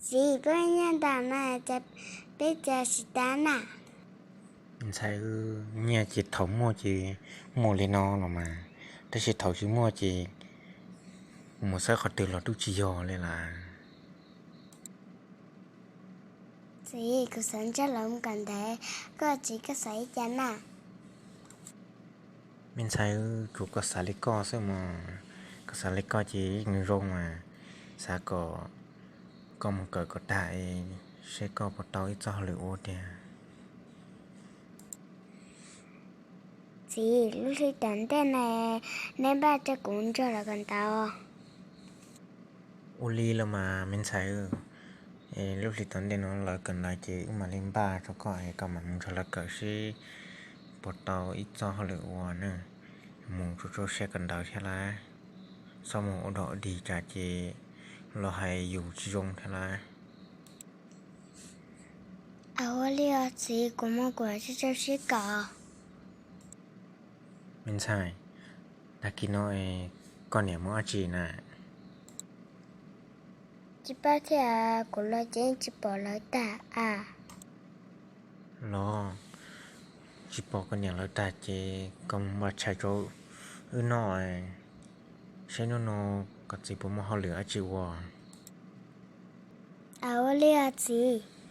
Txiv, koj nyiaj ntau na, peb cia tsis tau na. Me ntxhais, nyiaj ces thaum muaj ces muaj li no los mas, tab sis thaum tsis muaj ces mus xawb qhov twg los twb tsis yog li lawm. Txiv, kuv xav nrog lawv mus kawm ntawv, koj txiv koj xav li cas na? Me ntxhais, tsuas koj xav li koj xwb mas, koj xav li koj ces yeej zoo mas, xav kom koj mus kawm kom tag es seb koj puas tau ib txoj hauj lwm ua tiag. Txiv, lub hli tom ntej no neb npaj rau kuv nrog lawv kawm ntawv. Ua li los mas me ntxhais, lub hli tom ntej no lawv kawm ntawv ces wb mam li npaj rau koj es koj mam mus nrog lawv kawm seb puas tau ib txoj hauj lwm ua na, mus rau rau siab kawm ntawv thiab lawm, txhob mus ua dog dig cas ces los hais yus tsis zoo thiab lawm. Ua li os txiv, kuv mus kuv mam rau rau siab kawm. Me ntxhais, tag kis no koj niam mus dab tsi na? Tsis paub thiab, kuv los ces tsis pom lawv tag a. Los tsis pom koj niam lawv tag ces koj mus npaj tshais rau wb noj, saib hnub no koj txiv puas muaj hauj lwm dab tsi ua. Ua li os txiv.